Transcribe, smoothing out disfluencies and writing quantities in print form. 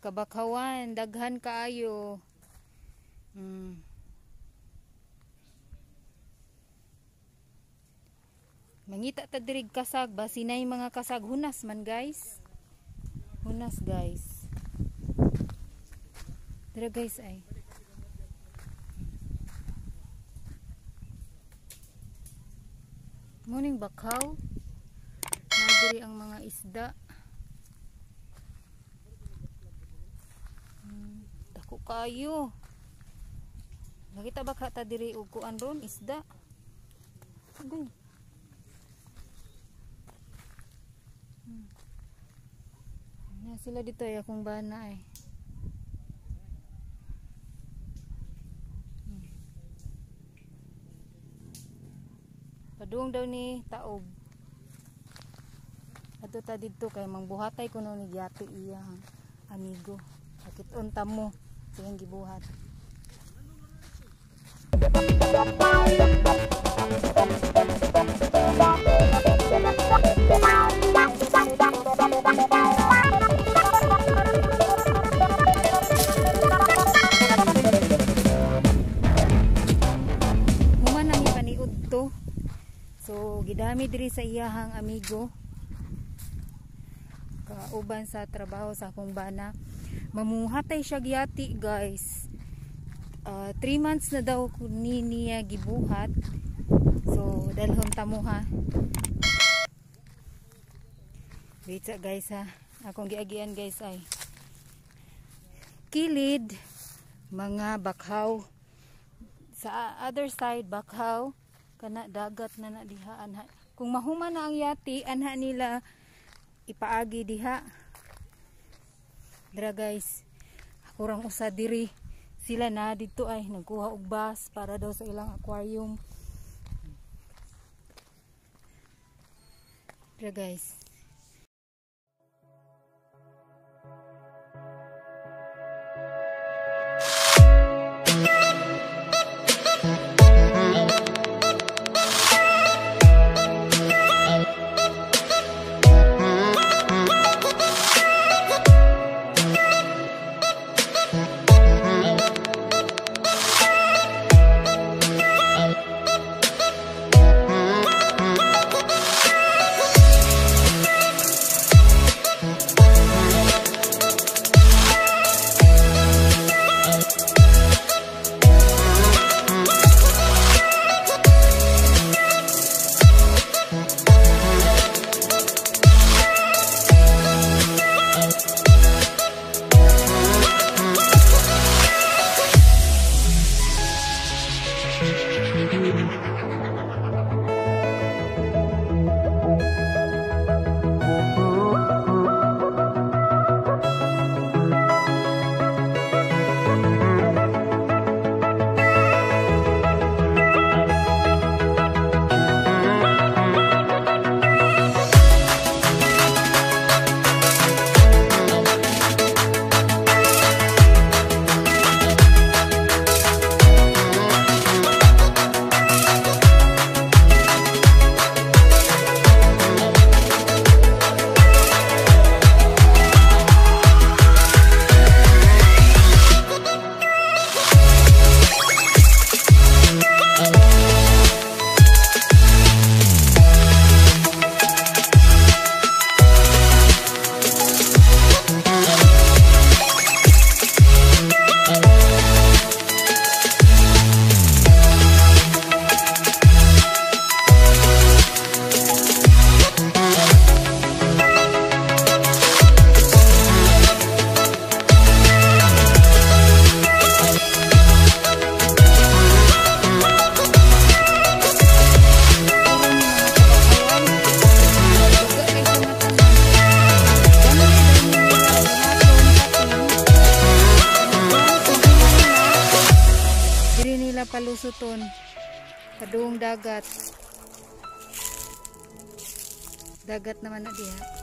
Kabakhawan, daghan kaayo. Mangita ta diri kasag, basinay mga kasag, hunas man guys. Hunas guys. Dira guys ay. Muning bakhaw. Nadiri ang mga isda. Dako kayo. Nakita ba ka ta diri og kuan ron isda? Agay. Na sila dito ay akong bana ay. Padung daw ni taob. Adto ta didto kay mangbuhatay kuno ni yati iya amigo. Sakit unta mo siyang gibuhat. Human ang ipaniud to. So gidami diri sa iyahang amigo kauban sa trabaho sa akong bana. Mamuhatay siya gyati guys. 3 months na daw ni niya gibuhat. So dalhon ta mo ha. Wait sa guys ha. Akong giagian guys ay kilid mga bakhaw. Sa other side bakhaw, kana dagat na na diha anha. Kung mahuman na ang yati anha nila ipaagi diha. Dira guys, ako rang usa diri. Sila na dito ay nagkuha og bus para daw sa ilang aquarium. Dira guys. Palusuton padung dagat. Dagat naman na diha.